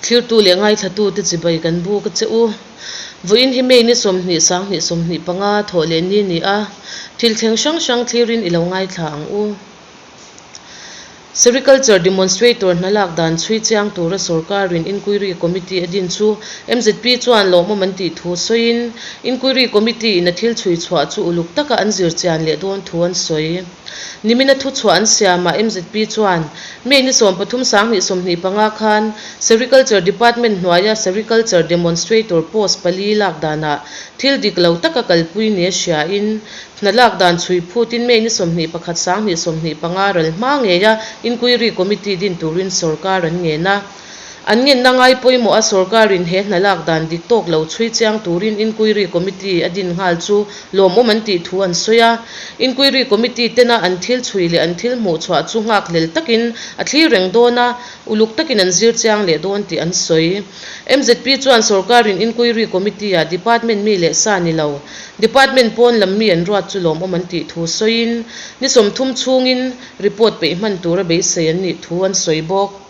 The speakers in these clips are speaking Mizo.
Thlirtu leh ngaithlatute chibai kan buk a che u. Vawiin hi May ni 20 2025 thawh leh ni ni a, thil thleng hrang hrang thlirin i lo ngaithla ang u. Sericulture Demonstrator hna lak dan chhui chiang tura sorkarin Inquiry Committee a din chu mzp chuan lawmawm an tih thu sawiin Inquiry Committee in a thil chhui chhuah chu uluk taka an zir chian leh dawn thu an sawi. Nimina thuchhuah an siamah mzp chuan May ni 13 2025 khan Sericulture Department hnuaia Sericulture Demonstrator post pali lak danah thil dik lo taka kalpui nia hriain Hna lak dan chhui phutin May ni 21 2025 ral hma ngeia Inquiry Committee din turin sorkar an ngen a. An ngenna ngai pawimawh a sorkarin he hna lak dan dik tawk lo chhui chiang turin Inquiry Committee a din nghal chu lawmawm an tih thu an sawi a. Inquiry Committee tena an thil chhui leh an thil hmuh chhuah chu nghakhlel takin a thlir reng dawn a, uluk takin an zir chiang leh dawn tih an sawi. Mzp chuan sorkarin Inquiry Committee-ah Department mi leh sa ni lo, Department pawn lam mi an ruat chu lawmawm an tih thu sawiin, ni 30 chhungin report peih hman tura beisei an nih thu an sawi bawk.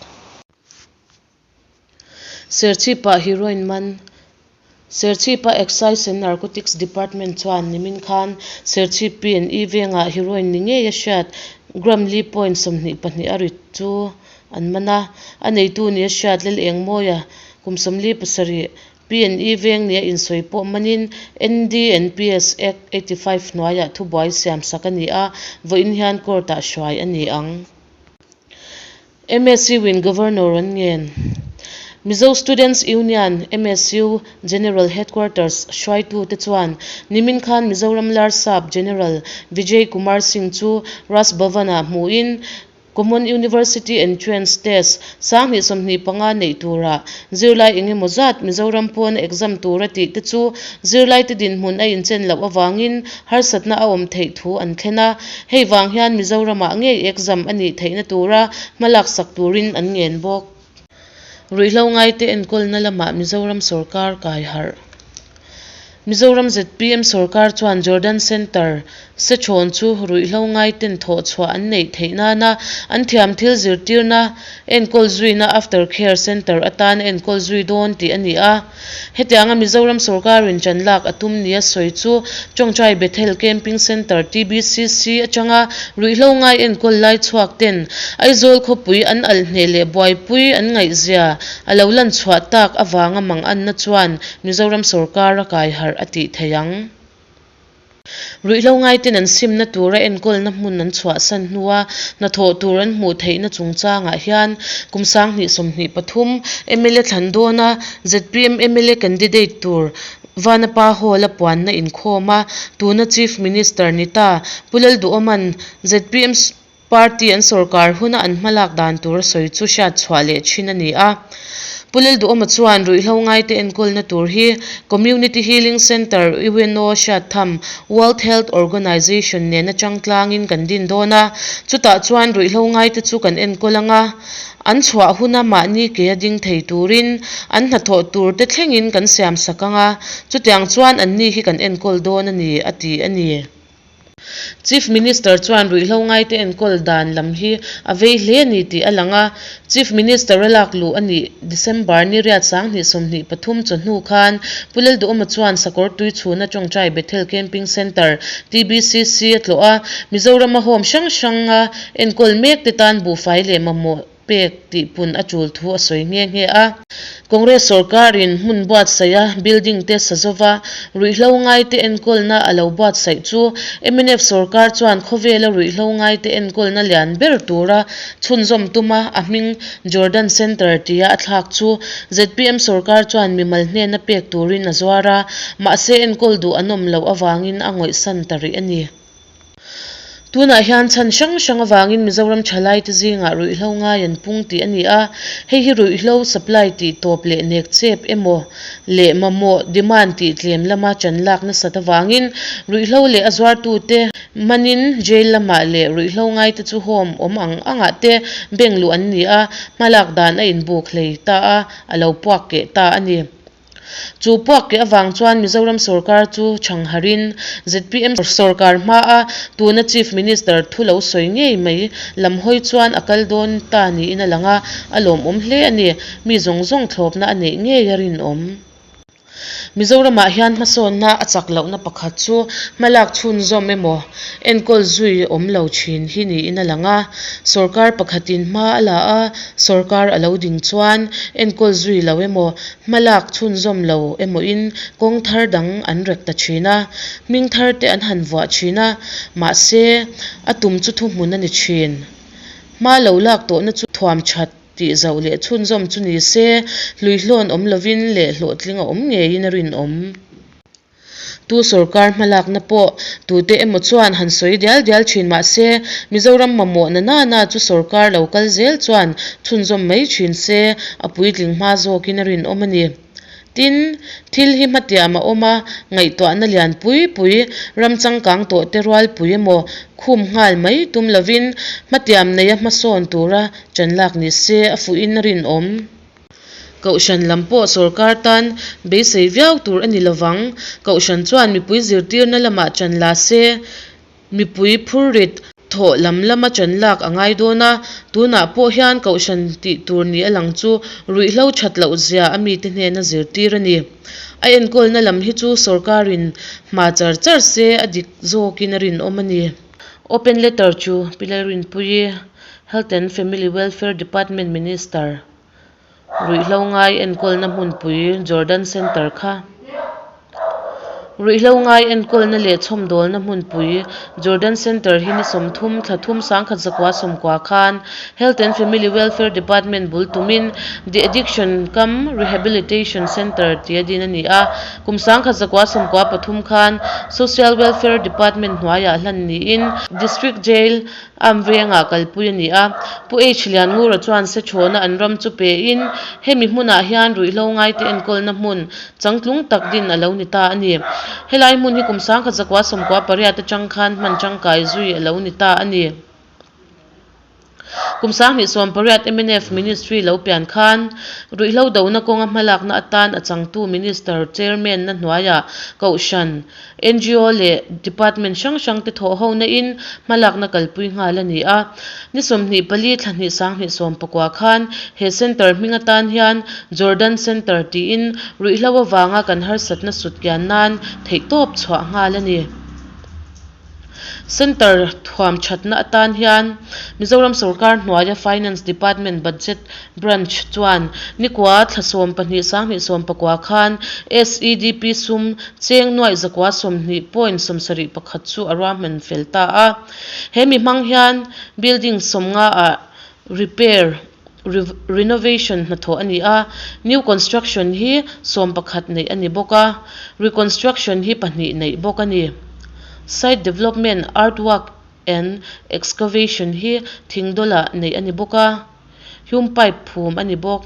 Serchhipah heroin man Serchhipa Excise and Narcotics Department chuan nimin khan Serchhip P&E vengah heroin ni ngei a hriat gram li point 22 a rit chu an man a, a neitu ni a hriat Lel Engmawia kum 47 P&E veng nia insawi pawh manin NDNPS Act 85 hnuaiah thubuai siam sak a ni a, vawiin hian court-ah hruai a ni ang. MSU-in Governor an ngen. Mizo Students Union, MSU, General Headquarters hruaitute chuan nimin khan Mizoram Larsap General Vijay Kumar Singh chu Raj Bhavan-ah hmuhin Common University Entrance Test 2025 neih turah zirlai eng emaw zat Mizoram pawna exam tura tih te chu zirlaite dinhmun a inchen loh avangin harsatna a awm theih thu an thlen a, hei vang hian Mizoramah ngei exam a nih theihna tura hma laksak turin an ngen bawk. Ruihhlo ngaite enkawlna lamah Mizoram sorkar kai harh. Mizoram zpm sorkar chuan Jordan Centre Sechawn chu ruihhlo ngaiten thawh chhuah an neih theih nana an thiam thil zirtirna enkawl zuina After Care Centre atan enkawl zui dawn tih a ni a. Hetianga Mizoram sorkarin ṭan lak a tum nia sawi chu Tawngtai Bethel Camping Centre, TBCC, atanga ruihhlo ngai enkawl lai chhuak ten Aizawl khawpui an alh hneh leh buaipui an ngaihzia a lo lan chhuah tak avanga manganna chuan Mizoram sorkar a kai harh a tih theih ang. Ruihhlo ngaiten an simna tura enkawlna hmun an chhuahsan hnua hnathawh tur an hmuh theihna chungchangah hian kum 2023 mla thlan dawna zpm mla candidate tur Vanapa Hall-a puanna inkhawm a, tuna Chief Minister ni ta Pu Lalduhawma'n zpm Party an sorkar huna an hmalak dan tur a sawi chu hriat chhuah leh thin a ni a. Pu Lalduhawma chuan ruihhlo ngaite enkawlna tur hi Community Healing Centre UNO hriattham World Health Organization nena changtlangin kan din dawn a, chutah chuan ruihhlo ngaite chu kan enkawl ang a, an chhuah huna mahni ke a ding thei turin an hnathawh tur te thlengin kan siamsak ang a, chutiang chuan anni hi kan enkawl dawn a ni, a ti a ni. Chief Minister chuan ruihhlo ngaite enkawl dan lam hi a vei hle a ni tih a lang a, Chief Minister a lak luh a nih December ni riat 2023 chawhnu khan Pu Lalduhawma chuan Sakawr Tuichhuna Tawngtai Bethel Camping Centre, TBCC, a tlawh a, Mizorama home hrang hranga enkawl mekte tan buhfai leh mamawh pek tih pun a tul thu a sawi nghe nghe a. Congress sorkarin hmun buatsaih a building te sa zova ruihhlo ngaite enkawlna a lo buatsaih chu mnf sorkar chuan khawvela ruihhlo ngaite enkawlna lian ber tura chhunzawm tuma a hming Jordan Centre tia a thlak chu zpm sorkar chuan mimal hnena pek turin a zuar a, mahse enkawl duh an awm loh avangin a ngawihsan ta rih a ni. Tunah hian chhan hrang hrang avangin Mizoram thalaite zingah ruihhlo ngai an pung tih a ni a, hei hi ruihhlo supply tih tawp leh nek chep emaw leh mamawh demand tih tlem lama ṭan lak nasat avangin ruihhlo leh a zuartute manin jail lamah leh ruihhlo ngaite chu home awm ang angah te bank luh an ni a, hmalak dan a inbuk hlei ta a, a lo puak keh ta a ni. Chu puak keh avang chuan Mizoram sorkar chu chhang harin zpm sorkar hmaa tuna Chief Minister thu lo sawi ngei mai lam hawi chuan a kal dawn ta niin a lang a, a lawmawm hle a ni. Mi zawng zawng thlawpna a neih ngei a rinawm. Mizoramah hian hmasawnna a chak lohna pakhat chu hmalak chhunzawm emaw enkawl zui awm lo thin hi niin a lang a. Sorkar pakhatin hma a la a, sorkar a lo ding chuan enkawl zui lo emaw hmalak chhunzawm lo emawin kawng thar dang an rek ta thin a, hming thar te an han vuah thin a, mahse a tum chu thuhmun a ni thin. Hma lo lak tawhna chu thuam that Tih zauh leh chhunzawm chu ni se, hluihlawn awm lovin leh hlawhtling a awm ngeiin a rinawm. Tu sorkar hmalakna pawh tute emaw chuan han sawi dial dial thin mah se, Mizoram mamawh na na na chu sorkar lo kal zel chuan chhunzawm mai thin se, a puitling hma zawkin a rinawm a ni. Tin, thil hi hmatiam a awm a, ngaihtuahna lian pui pui, ram changkang tawhte rualpui emaw khum nghal mai tum lovin hmatiam neia hmasawn tura ṭan lak ni se a fuhin a rinawm. Kohhran lam pawh sorkar tan beisei viau tur a ni lovang. Kohhran chuan mipui zirtirna lamah ṭan la se, Mipui phurrit thawh lam lama ṭan lak a ngai dawn a, tunah pawh hian kohhran tih tur ni a lang chu ruihhlo ṭhat loh zia a mite hnena zirtir a ni. A enkawlna lam hi chu sorkarin hma char char se a dik zawkin a rinawm a ni. Open letter chu Pi Lalrinpuii, Health and Family Welfare Department Minister, Ruihhlo ngai enkawlna hmunpui Jordan Centre kha Ruihhlo ngai enkawlna leh chhawmdawlna hmunpui Jordan Centre hi ni 30 thla thum 1990 khan Health and Family Welfare Department bul tumin The Addiction Cum Rehabilitation Centre tia din a ni a. Kum 1993 khan Social Welfare Department hnuaiah hlan niin District Jail Am vengah kalpui a ni a. Pu H Lianngura chuan Sechhawna an ram chu pein hemi hmunah hian ruihhlo ngaite enkawlna hmun changtlung tak din a lo ni ta a ni. Helai hmun hi kum 1998 atang khan hman tangkai zui a lo ni ta a ni. Kum 2018 mnf Ministry lo pian khan ruihhlo dona kawnga hmalakna atan a changtu Minister Chairman-na hnuaiah Kohhran, ngo leh department hrang hrang te thawh ho na in hmalakna kalpui nghal a ni a. Ni 24 thla hnih 2019 khan he centre hming atan hian Jordan Centre tiin ruihhlo avanga kan harsatna sut kian nan theihtawp chhuah nghal a ni. Centre thuam thatna atan hian Mizoram sorkar hnuaia Finance Department Budget Branch chuan nikua thla 12 2019 khan SEDP sum cheng nuaih 920.71 chu a ruahman fel ta a. He mi hmang hian building 50 ah repair, renovation hnathawh a ni a, new construction hi 11 neih a ni bawk a, reconstruction hi pahnih neih bawk a ni. Site development, earthwork and excavation hi thingdawlah neih a ni bawk a, hume pipe phum a ni bawk.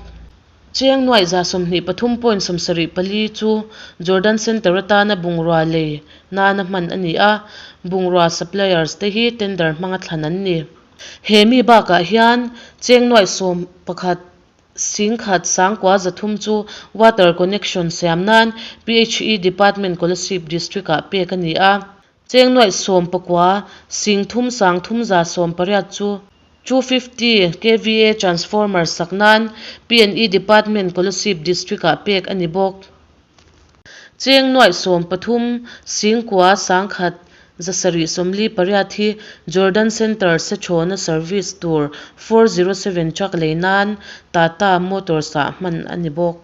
Cheng nuaih 123.74 chu Jordan Centre atana bungrua lei nana hman a ni a, bungrua suppliers te hi tender hmanga thlan an ni. He mi bakah hian cheng nuaih 11 singkhat sangkua 300 chu water connection siam nan PHE Department Kolasib District-ah pek a ni a. Cheng nuaih 19 singthum sangthum 180 chu 250 kva transformer sak nan P&E Department Kolasib District-ah pek a ni bawk. Cheng nuaih 13 singkua sangkhat 748 hi Jordan Centre Sechhawna service tur 407 truck lei nan Tata Motors-ah hman a ni bawk.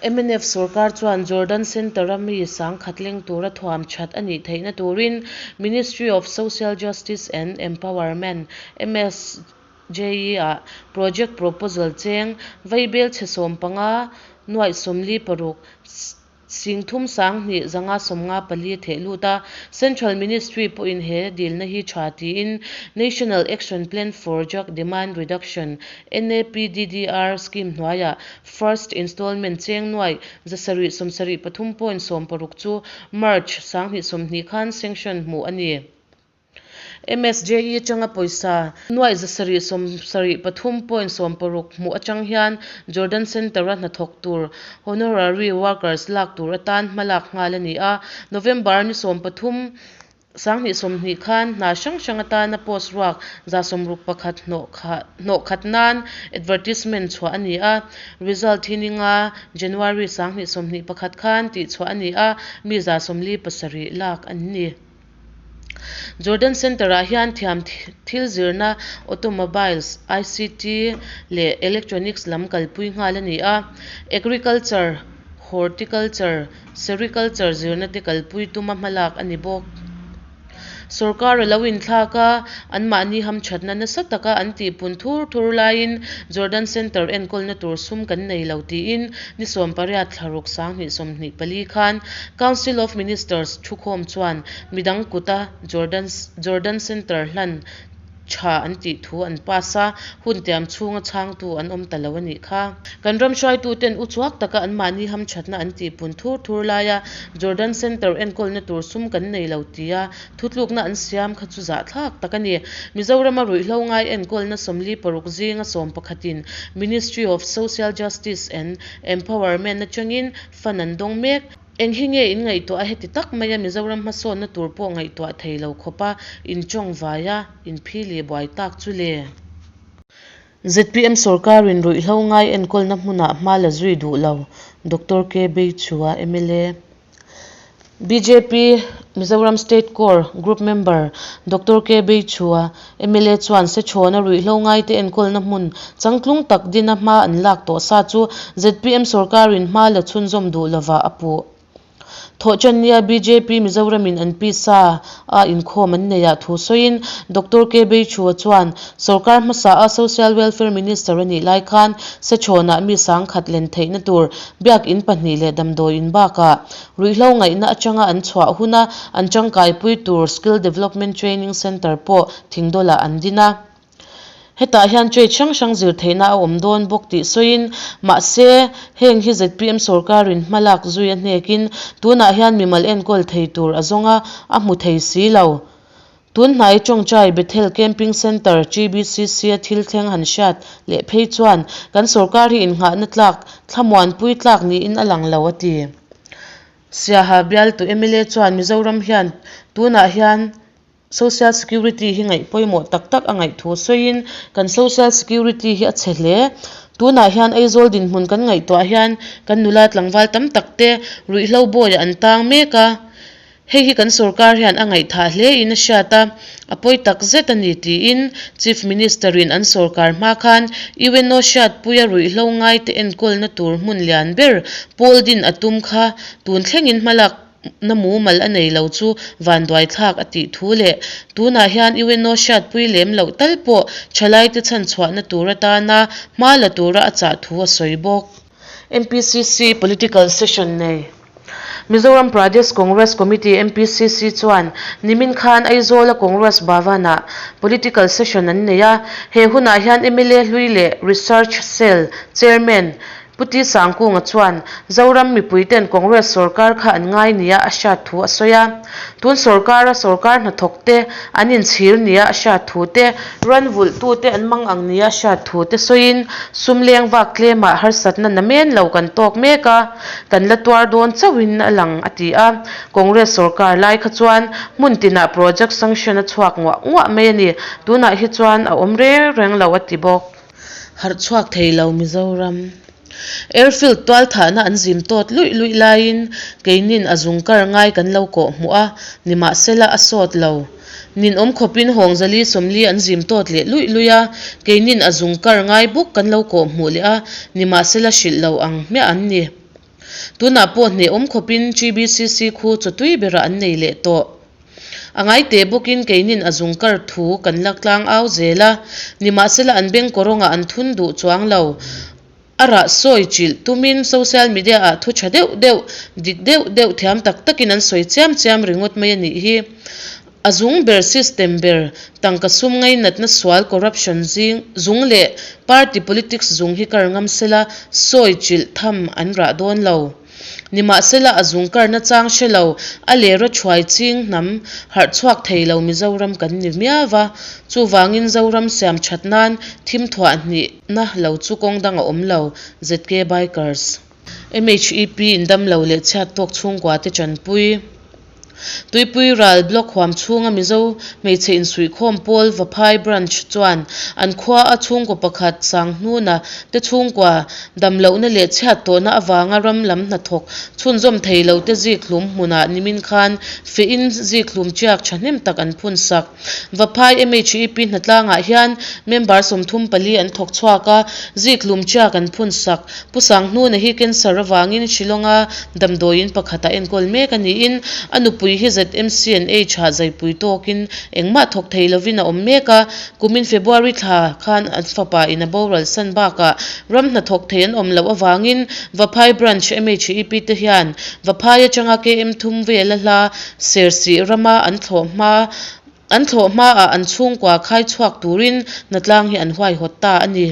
Mnf sorkar chuan Jordan Centre-a mi 1000 leng tura thuam that a nih theihna turin Ministry of Social Justice and Empowerment, MSJE-ah project proposal cheng vaibel chhe 15 nuaih 46 singthum 2 554 theh lut a. Central Ministry pawhin he dilna hi tha tiin National Action Plan for Drug Demand Reduction, NAPDDR, scheme hnuaiah First installment cheng nuaih 773.60 chu March 2020 khan sanction hmuh a ni. MSJE atanga pawisa nuaih zasarih sawmsarih pathum point sawmparuk hmuh atang hian Jordan Centre-a hnathawk tur Honorary Workers lak tur atan hmalak nghal a ni a. November ni sawmpathum sanghnih sawmhnih khan hna hrang hrang atana post ruak 61 hnawhkhat nan advertisement chhuah a ni a. Result hi ni nga January 2021 khan tihchhuah a ni a, mi 47 lak an ni. Jordan Centre-ah hian thiam thil zirna Automobiles, ICT leh Electronics lam kalpui nghal a ni a. Agriculture, Horticulture, Sericulture zirna te kalpui tuma hmalak a ni bawk. Sorkar a lo inthlak a, anmahni hamthatna nasa taka an tihpun thur thur laiin Jordan Centre enkawlna tur sum kan nei lo tiin ni sawmpariat thla ruk 2024 khan Council of Ministers thukhawm chuan midang kuta Jordan Jordan Centre hlan tha an tih thu an pass a, hun tiam chhunga chhangtu an awm ta lo a nih kha. Kan ram hruaituten uchuak taka anmahni hamthatna an tihpun thur thur laia Jordan Centre enkawlna tur sum kan nei lo tia thutlukna an siam kha chu zahthlak tak a ni. Mizorama ruihhlo ngai enkawlna 46 zinga sawmpakhatin Ministry of Social Justice and Empowerment atangin fund an dawng mek. Eng hi nge in ngaihtuah a heti tak maia Mizoram hmasawnna tur pawh ngaihtuah thei lo khawpa in tawngvai a, in phili buai tak chu le? Zpm sorkarin ruihhlo ngai enkawlna hmunah hma la zui duh lo, Doctor K. Beichua, mla. Bjp Mizoram State Core Group Member Doctor K. Beichua, mla chuan Sechhawna ruihhlo ngaite enkawlna hmun changtlung tak dina hma an lak tawh sa chu zpm sorkarin hma la chhunzawm duh lovah a puh. Thawhṭannia bjp Mizoramin an pisa a inkhawm an neihah thu sawiin Doctor K. Beichua chuan sorkar hmasa a Social Welfare Minister a nih lai khan Sechhawnah mi sangkhat len theihna tur biakin pahnih leh damdawiin bakah Ruihhlo ngaihna atanga an chhuah huna an tangkaipui tur Skill Development Training Centre pawh Thingdawlah an din a. Hetah hian trade hrang hrang zir theihna a awm dawn bawk tih sawiin, mahse, heng hi zpm sorkarin hma lak zui a hnekin tunah hian mimal enkawl thei tur a zawng a, a hmu thei si lo. Tunhnai Tawngtai Bethel Camping Centre, TBCC, a thil thleng han hriat leh phei chuan kan sorkar hi innghahna tlak, thlamuanpui tlak niin a lang lo, a ti. Siaha bialtu mla chuan Mizoram hian tunah hian Social Security hi ngaih pawimawh tak tak a ngaih thu sawiin, Kan Social Security hi a chhe hle. Tunah hian Aizawl dinhmun kan ngaihtuah hian kan nula tlangval tam tak te ruihhlo bawiah an tang mek a. Hei hi kan sorkar hian a ngaihthah hle in a hriat a, a pawi tak zet a ni tiin Chief Minister in an sorkar hma khan UNO hriatpuia ruihhlo ngaite enkawlna tur hmun lian ber pawl din a tum kha tun thlengin hmalakna mumal a nei lo chu vanduaithlak a tih thu leh tunah hian UNO hriatpui lem loh tal pawh thalaite chhanchhuahna tur atana hma la tura a chah thu a sawi bawk. MPCC Political Session nei. Mizoram Pradesh Congress Committee, MPCC, chuan nimin khan Aizawla Congress Bhavan-ah Political Session an nei a. He hunah hian mla hlui leh Research Cell Chairman Pu T Sangkunga chuan Zoram mipuiten Congress sorkar kha an ngai nia a hriat thu a sawi a. Tun sorkara sorkar hnathawkte an inchhir nia a hriat thu te, ran vulhtute an mang ang nia a hriat thu te sawiin sum leng vak tlemah harsatna namen lo kan tawk mek a. Kan la tuar dawn chauhin a lang, a ti a. Congress sorkar lai kha chuan hmun tinah project sanction a chhuak nguah nguah mai a ni. Tunah hi chuan a awm reng reng lo, a ti bawk. Harh chhuak thei lo Mizoram. Airfield tualthahna an zim tawt luih luih laiin keinin a zung kar ngai kan lo kawh hmuh a, nimahsela a sawt lo. Ninawm khawpin hawng zali 40 an zim tawt leh luih luih a, keinin a zung kar ngai bawk kan lo kawh hmuh leh a, nimahsela hrilh lo ang hmiah an ni. Tunah pawh hnehawm khawpin TBCC khu chawtui berah an nei leh tawh. A ngai teh bawkin keinin a zung kar thu kan la tlang au zel a, nimahsela an beng kawrawngah an thun duh chuang lo. A rah sawi chilh tumin social media ah thu tha deuh deuh, dik deuh deuh thiam tak takin an sawi chiam chiam ringawt mai a nih hi. A zung ber system ber, tangka sum ngainatna sual corruption zing zung leh party politics zung hi kar ngam sela sawi chilh tham an rah dawn lo. Nimahsela, a zung karna chang hre lo, a lera thuai ching hnam harh chhuak thei lo Mizoram kan ni miau va. Chuvangin Zoram siam that nan thim thuah hnihna lo chu kawng dang a awm lo. ZK Bikers. MHEP in damlo leh chhiat tawk chhungkua te tanpui. Tuipui ral Block huam chhunga Mizo hmeichhe insuihkhawm pawl Vaphai Branch chuan an khua a chhungkaw pakhat Sanghnuna te chhungkua damlohna leh chhiat tawhna avanga ram lam hnathawk chhunzawm thei lo te zikhlum hmunah nimin khan fehin zikhlum tiak thahnem tak an phun sak. Vaphai MHEP hnatlangah hian member 34 an thawk chhuak a, zikhlum tiak an phun sak. Pu Sanghnuna hi cancer avangin Shillong-a damdawiin pakhatah enkawl mek a niin a nupui hi ZMCNH ah zaipui tawkin engmah thawk thei lovin a awm mek a. Kumin February thla khan an fapa in a boral san bakah ram hnathawk thei an awm loh avangin Vaphai Branch MHEP te hian Vaphai atanga KM thum vela hla Sersih rama an thlawh hma an thlawh hmaah an chhungkua khai chhuak turin hnatlang hi an huaihawt ta a ni.